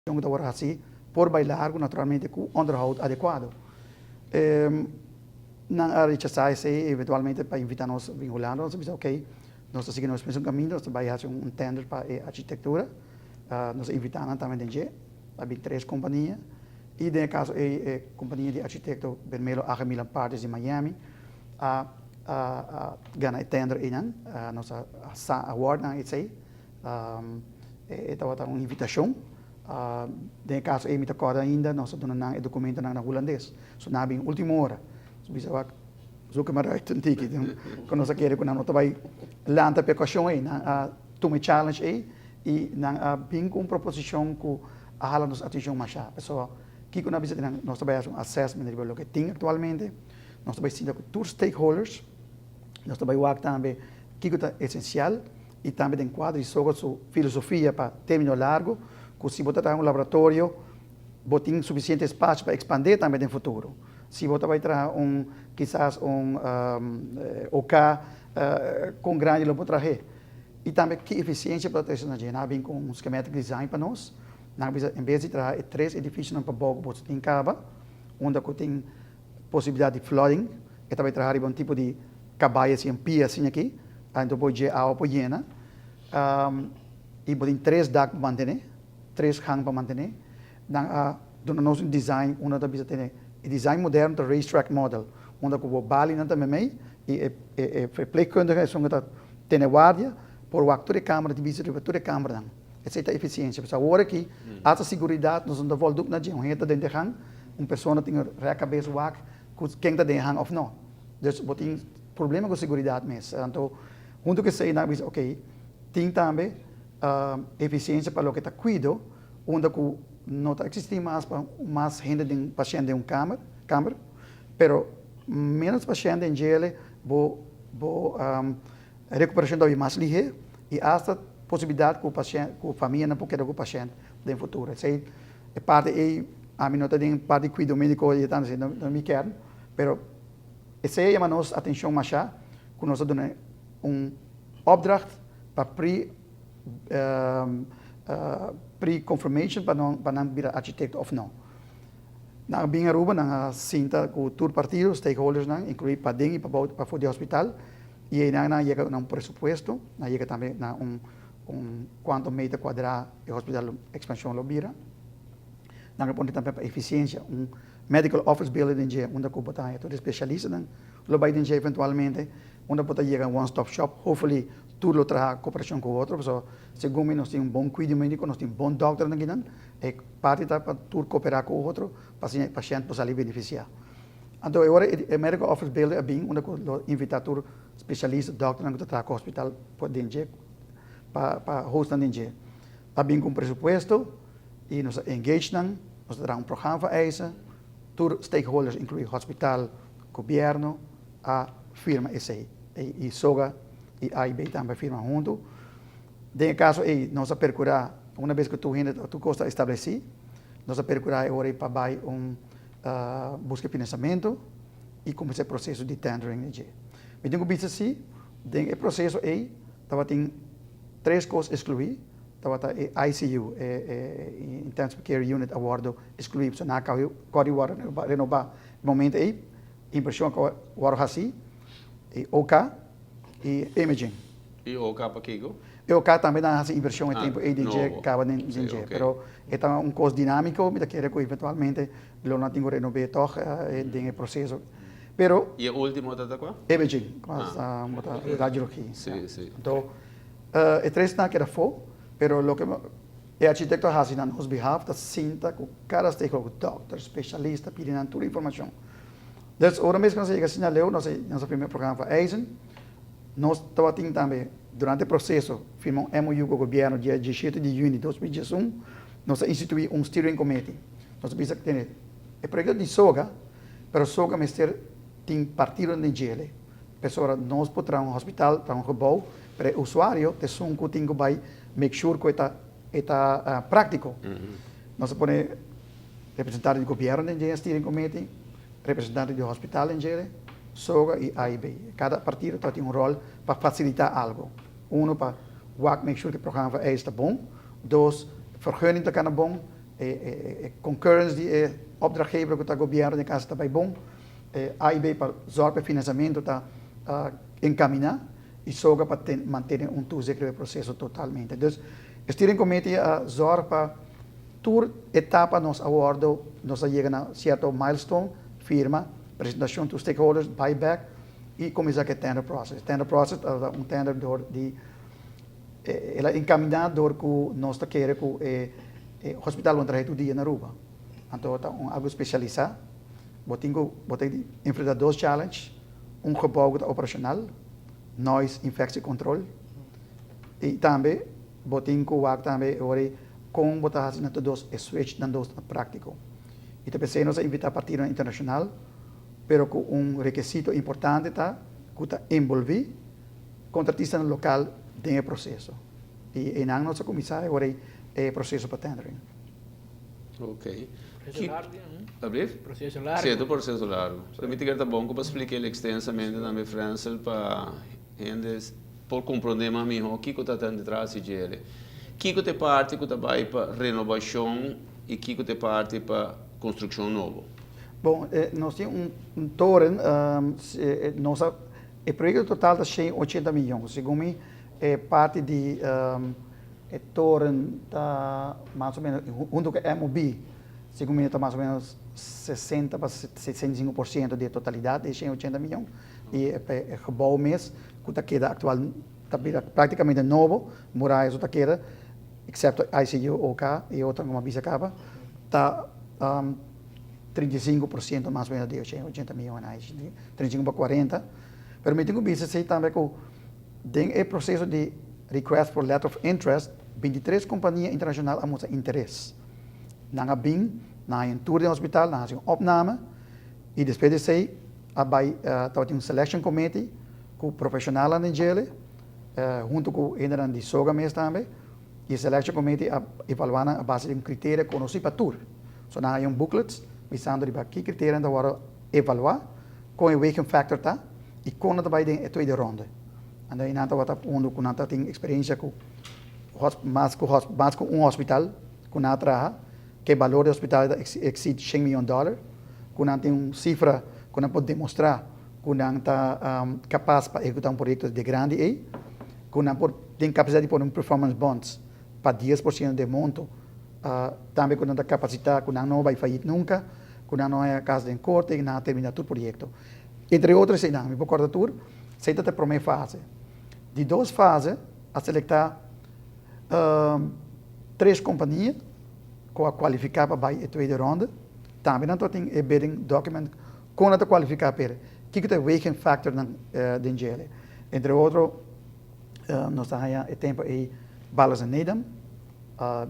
Ku ta wòrdu hasi por bai largu naturalmente ku onderhoud adekuado. Nan a rechasá esei eventualmente pa invitá nos bin Hulanda. Nos a bisa okey, nos ta sigui nos mesun kaminda, nos ta bai hasi un tender pa e architektura. Nos a invitá nan tambe den dje, a bin tres kompania i den e kaso ei e kompania di architekto Bermelo Agemilan Partners di Miami a gana e tender einan. Nos a sa award nan esei. E tabata un invitashon. Den e kaso ei mi ta kòrda ainda nos a duna nan e dokumentonan na hulandes. So nan a bin último ora. Nos a bisa wak zoek maar uit un tiki. Ku nos a kere ku nan no ta bai lanta pa e okashon ei. Nan a tuma e challenge ei i nan a bin ku un proposishon ku a hala nos atenshon masha. Pasobra kiko nan a bisa di nan? Nos ta bai hasi un assessment riba loke tin aktualmente. Nos ta bai sinta ku tur stakeholders. Nos ta bai wak tambe kiko ta esensial. I tambe den kuadro di Socrates su filosofia pa término largu, ku si bo ta traha un laboratorio, bo tin sufisiente espasio pa ekspandé tambe den futuro. Si bo ta bai traha un, kisas un OK, kon grandi lo bo trah'é? I tambe ki efisiensia bo ta trese na dje? Nan a bin ku un schematic design pa nos. Nan a bisa en bes di traha e tres edifisionan pabou ku bo tin kaba, unda ku tin posibilidat di flooding, e ta bai traha riba un tipo di kabai asina, un pia asina aki, anto bo dje awa por yena, i bo tin tres dak pa mantené, tres gang pa mantené. Nan a duna nos un design unda ta bisa tene, e design moderno ta race track model, unda ku bo balinan ta meimei i e e verpleegkundige esun ku ta tene guardia por wak tur e kamera tin bisa riba tur e kameranan. Esei ta efisiensia. Pasobra awor aki asta siguridat nos no ta voldoen na dje. Un hende ta den de gang, un persona tin rèk kabes wak ku ken ta den e gang òf no. Dus bo tin problema ku siguridat mes. Anto huntu ku esei nan a bisa okey, tin tambe efisiensia pa loke ta kuido unda ku no ta eksistí mas pa mas hende den pashènt den un kamer, kamber, pero ménos pashènt den djele bo bo Rekuperashon ta bin mas lihé i asta posibilidat ku pashènt ku famianan por keda ku pashènt den futuro. Esei e parti ei ami no ta den parti di kuido médiko i tantu asina, no mi kern, pero esei a yama nos atenshon mashá ku nos a duna un opdracht pa pre pre confirmation pa nan pa nan bira architekto òf no. Nan a bin Aruba nan a sinta ku tur partido, stakeholdersnan, inkluí paden i pabou pafó di hospital. I einan nan a yega na un presupuesto, nan a yega tambe na un un kuantu meter kuadrá e hospital ekspanshon lo bira. Nan a pone tambe pa efisiensia un medical office building den dje unda ku bo ta haña tur e spesialistanan lo bai den dje eventualmente unda bo ta yega one stop shop hopefully tur lo traha koperashon ku otro pasobra segun mi nos tin un bon kuido mediko nos tin bon dòkternan akinan e parti ta pa tur koperá ku otro pa asina e pashènt por sali benefisiá. Anto e ora e medical office building a bin unda ku lo invita tur specialista, dokternan ku ta traha ku hospital por den dje pa pa host nan den dje. A bin ku un presupuesto i nos a engage nan, nos a traha un programma van eisen, tur stakeholders inklui hospital, gobierno a firma esei i SOGA i AIB tambe a firma huntu. Den e kaso ei nos a perkura una bes ku tur hende tur kos ta establesi nos a perkura e ora ei pa bai un Buska financiamento y cuminsa e proceso di tendering di dje. Mi tin cu bisa si, den e proceso ey tabatin tres cos exclui, tabata e ICU, e Intensive Care Unit a wordo exclui pasobra nan a caba di wordo renoba e momento ey, inversion a wordo haci, e OK y imaging. E OK pakico? E OK tambe nan a haci inversion e tempo ey den dje caba den dje, pero e ta un cos dinamico, mi ta kere cu eventualmente lo nan tin cu renob'e toch den e proceso, pero. Y e ultimo ta ta cua? Imaging, cua ta bo ta radiologia. Anto e tres nan a keda afo, pero loke e architecto a haci na nos behalf ta sinta cu cada stakeholder, cu dokter, specialista, pidi nan tur informacion. Dus ora mes cu nos a yega asina leu nos a firma e programa van eisen. Nos tabatin tambe durante e proseso firma un MOU ku gobièrnu dia diesshete di yüni 2011, nos a instituí un steering committee. Nos a bisa tene e proyekto di soga, pero soga mester tin partidonan den djele. Pasobra nos por traha un hospital, traha un gebou, pero e usuario ta esun ku tin ku bai make sure ku e ta e ta práktiko. Nos a pone representante di gobièrnu den dje steering committee. Representante di hospital en djere, SOGA y AIB. Cada partido ta tin un rol pa facilita algo. Uno pa wak make sure cu e programa van eis ta bon. Dos, vergunning ta cana bon. E concurrence di e opdrachtgever ku ta gobièrnu den kaso ta bai bon. E A i B pa zòrg pa e finansiamentu ta enkaminá i soga pa mantene un toezicht riba e proseso totalmente. Dus e steering committee a zòrg pa tur etapa nos a wòrdu, nos a yega na sierto milestone, firma, presentashon tur stakeholders, bai bèk i kuminsá ku e tender process. E tender process tabata un tender dor di El a encamina door cu nos ta kere cu e hospital lo traha tur dia na Aruba. Anto ta un algo specialisa. Bo tin cu bo ta enfrenta dos challenge, un gebouw cu ta operacional, noise infectie control, y tambe bo tin cu wak tambe e ora con bo ta haci nan tur dos e switch nan dos na practico. Y ta pesey nos a invita partidonan internacional, pero cu un requisito importante ta cu ta envolvi Kontratistanan lokal den e proseso. I einan nos a kuminsá e ora ei e proseso pa tendering. Ok. Proseso largu, ya. Alblief? Proseso largu. Si, e ta un proseso largu. Pero mi ta kere ta bon ku bo splika el ekstensamente tambe, Frensel, pa hende por komprondé mas mihó kiko ta ta detras di djele. Kiko ta e parti ku ta bai pa renobashon i kiko ta e parti pa konstrukshon nobo? Bon, nos tin un toren, nos a E proyekto total ta 180 miyon. Segun mi e parti di e toren ta mas o menos, hunto ku e MOB, segun mi ta mas o menos 60 pa 65% di e totalidat di e 180 miyon. I e gebouw mes ku ta keda aktual ta bira praktikamente nobo, muraya so ta keda, eksepto ICU, OK i otro ku mi a bisa kaba, ta 35% mas o menos di e 180 miyon. 35 pa 40, pero mi tin ku bisa si tambe ku den e proseso di request for letter of interest, 23 kompania internashonal a mustra interes. Nan a bin, nan a haña un tour den hospital, nan a hasi un opname i despues di esei a bai tabatin un selection committee ku profeshonalnan den djele huntu ku hendenan di soga mes tambe i e selection committee a evaluá nan a base di un kriteria konosí pa tur. So nan a haña un booklet bisando riba ki kriterianan ta wòrdu evaluá kon e weighing factor ta i kon nan ta bai den e tweede ronde. Anto ei nan tabata unda ku nan ta tin eksperensia ku mas ku mas ku un hospital ku nan a traha, ku e balor di hospital ta exceed shen miyon dòler, ku nan tin un sifra ku nan por demostrá ku nan ta kapas pa ehekutá un proyekto di grandi ei, ku nan por tin kapasidat di pone un performance bonds pa 10% di e monto, tambe ku nan ta kapasitá ku nan no bai fayit nunka. Ku nan no haña kas den korte i nan a terminá tur proyekto. Entre otro eseinan, mi por kòrda tur, esei ta e promé fase. Di dos fase a selektá tres kompania ku a kualifiká pa bai e tweede ronde. Tambe nan tabatin e bidding document kon nan ta kualifiká p'e, kiko ta e weighing factornan den djele. Entre otro nos ta haña e tempu ei Ballast en Nedam,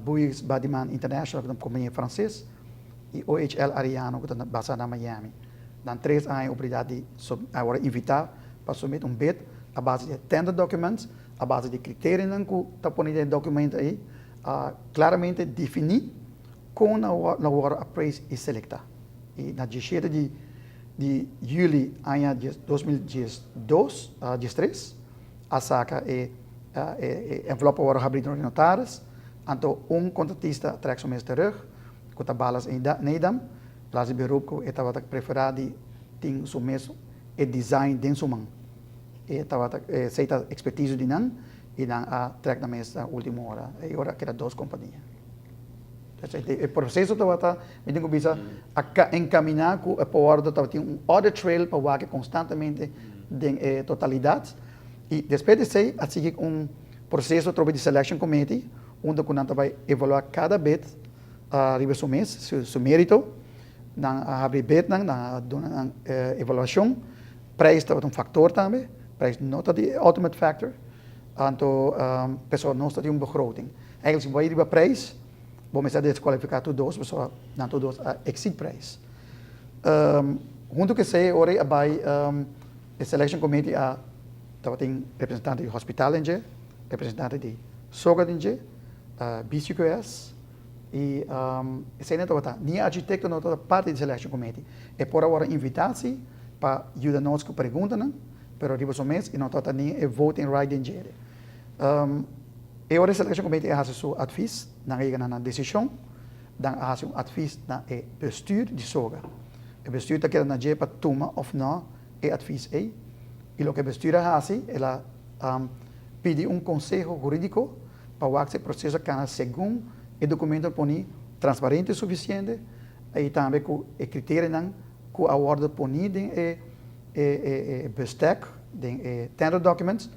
Bouygues Bâtiment International ku ta un kompania franses, i OHL Arellano ku ta basá na Miami. Nan tres a haña oportunidat di a wòrdu invitá pa somet un bid a base di e tender documents, a base di kriterionan ku ta pone den e dokumento ei, a klaramente definí kon nan lo wòrdu appraised i selektá. I na 17 di di yüli aña 2012, diestres, a saka e e envelop a wòrdu habrí dor di notaris, anto un kontratista a trèk su mes terug. Ku ta balas Neidam, plas di beroep ku e tabata preferá di tin su mes e design den su man. E tabata esei ta ekspertiso di nan i nan a trèk nan mes na ultimo ora. E ora a keda dos kompania. E proseso tabata, mi tin ku bisa, a enkaminá ku e por wòrdu tabatin un audit trail pa wak konstantemente den e totalidat. I despues di esei a sigui un proseso atrobe di selection committee unda ku nan ta bai evaluá kada bed riba su mes, su mérito. Nan a habri bednan, nan a duna nan evaluashon. Prijs tabata un faktor tambe, prijs no ta di ultimate factor. Anto pasobra nos ta tin un begroting. Eigenlijk si bo bai riba prijs, bo mester a deskualifiká tur dos pasobra nan tur dos a exceed prijs. Huntu ku esei ora ei a bai e selection committee a tabatin representante di hospital den dje, representante di soga den dje, BCQS, i esei no tabata, ni e architekto no tabata parti di selection committee. E por a wòrdu invitá si pa yuda nos ku preguntanan, pero riba su mes e no tabata ni e voting right den djere. E ora e selection committee a hasi su advis, nan a yega na nan desishon. Dan a hasi un advies na e bestuur di SOGA. E bestuur ta keda na dje pa tuma of no e advies ei. I loke e bestuur a hasi, el a pidi un konseho hurídiko pa wak si e proseso a kana segun e dokumento poni transparente sufisiente i tambe ku e kriterionan ku a wòrdu poni den e e bestek, den e tender documents,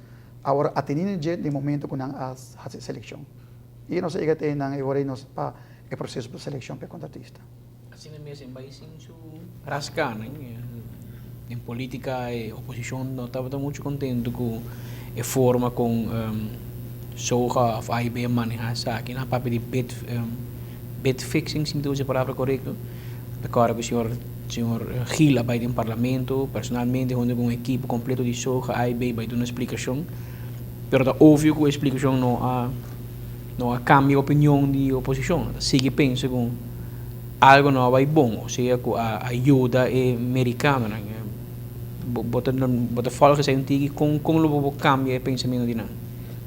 a wòrdu atení na dje den momento ku nan a hasi e selekshon. I nos a yega te einan e ora ei nos pa e proseso pa selekshon pa e kontratista. Asina mes en bai sin su rascanan. Den politica e oposicion no tabata mucho contento cu e forma con SOGA of AIB a maneha esaki. Nan a papia di bid bid fixing si mi ta usa e palabra corecto. Recorda cu señor señor Gil a bai den parlamento personalmente hunto cu un ekipo completo di SOGA, AIB bai duna splicacion. Pero ta obvio cu e splicacion no a no a cambia opinion di oposicion. Nan ta sigui pensa cu algo no a bai bon, osea cu a yuda e mericanonan. Bo ta bo ta volg esei un tiki con con lo bo por cambia e pensamento di nan?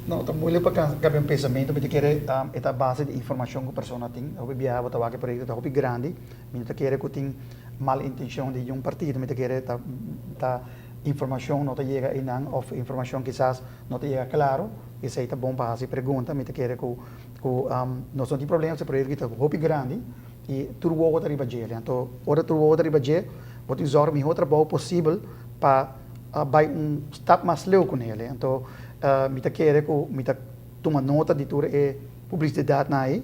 No, ta moeilijk pa cambia un pensamento, mi ta kere e ta a base di informacion cu persona tin. Hopi biaha bo ta wak e proyecto ta hopi grandi, mi no ta kere cu tin mal intencion di un partido, mi ta kere ta ta informacion no ta yega einan of informacion kisas no ta yega claro, esei ta bon pa haci pregunta, mi ta kere cu cu nos no tin problema si e proyecto aki ta hopi grandi y tur wowo ta riba dje, anto ora tur wowo ta riba dje bo tin zorg miho trabou posibel pa bay un stap mas leu cu nele, anto mi ta kere cu mi ta tuma nota di tur e publicidadnan ey,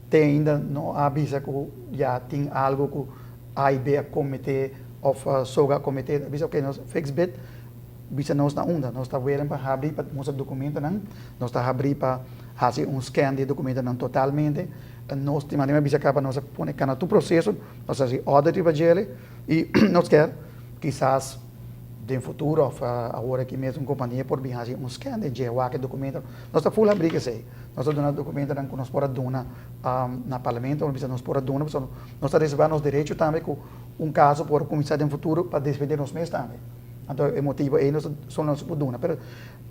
te ainda no a bisa cu ya tin algo cu A y B a comete of Soga a comete, a bisa ok nos fix bid, bisa nos na unda, nos ta weren pa habri pa mustra documentonan, nos ta habri pa haci un scan di e documentonan totalmente, nos tin manera bisa caba nos a pone cana tur proceso, nos a haci audit riba djele y nos kier kisas den futuro of awor aki mes un compania por bin haci un scan den dje wak e documento, nos ta full habri esey, nos ta duna documentonan cu nos por a duna na parlamento, nos bisa nos por a duna pasobra nos ta reserva nos derecho tambe cu un caso por cuminsa den futuro pa defende nos mes tambe. Anto e motibo ey nos solo nos por duna, pero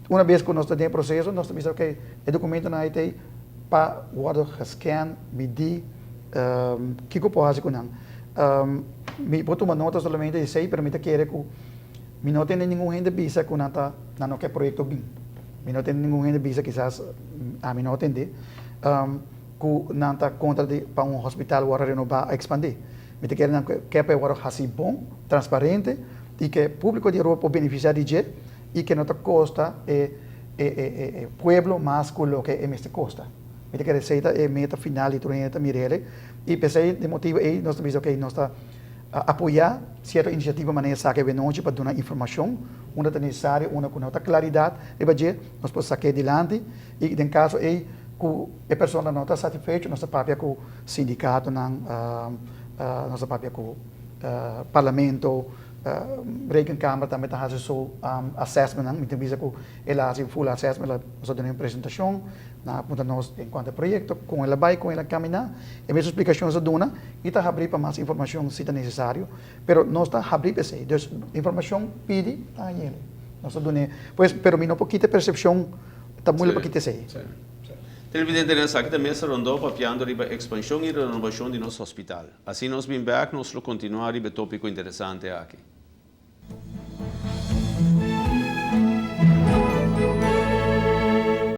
una bes cu nos ta den e proceso nos ta bisa ok e documentonan ey ta ey pa wordo gescan, midi, kico por haci cu nan. Mi por tuma nota solamente di esey pero mi ta kere cu mi no tende ningun hende bisa cu nan ta nan no ke proyecto bin. Mi no tende ningun hende bisa kisas ami no tende cu nan ta contra di pa un hospital wordo renoba o expandi. Mi ta kere nan ke pa e wordo haci bon, transparente y ke publico di Aruba por beneficia di dje y ke no ta costa e e pueblo mas cu loke e mester costa. Mi ta kere esey ta e meta final di tur hende ta mirele y p'esey di motibo ey nos ta bisa ok nos ta apoya cierto iniciativa manera esaki awenochi pa duna informacion unda ta necesario unda cu no ta claridad riba dje nos por saque dilanti y den caso ey cu e persona no ta satisfecho nos ta papia cu sindicatonan nos ta papia cu parlamento rekenkamer tambe ta haci su assessmentnan mi ta bisa cu el a haci full assessment nos a duna un presentacion. Nan a puntra nos en cuanto e proyecto, con el a bay, con el a camina. E mesun splicacion nos a duna y ta habri pa mas informacion si ta necesario. Pero nos ta habri pa esey. Dus informacion pidi, ta hañele. Nos ta dun'e. Pues, pero mi no por kita e percepcion, ta moeilijk pa kita esey. Sí. Televidentenan, esaki ta mesa rondó papiando riba expansion y renovacion di nos hospital. Asina nos bin bek, nos lo continua riba e topico interesante aki.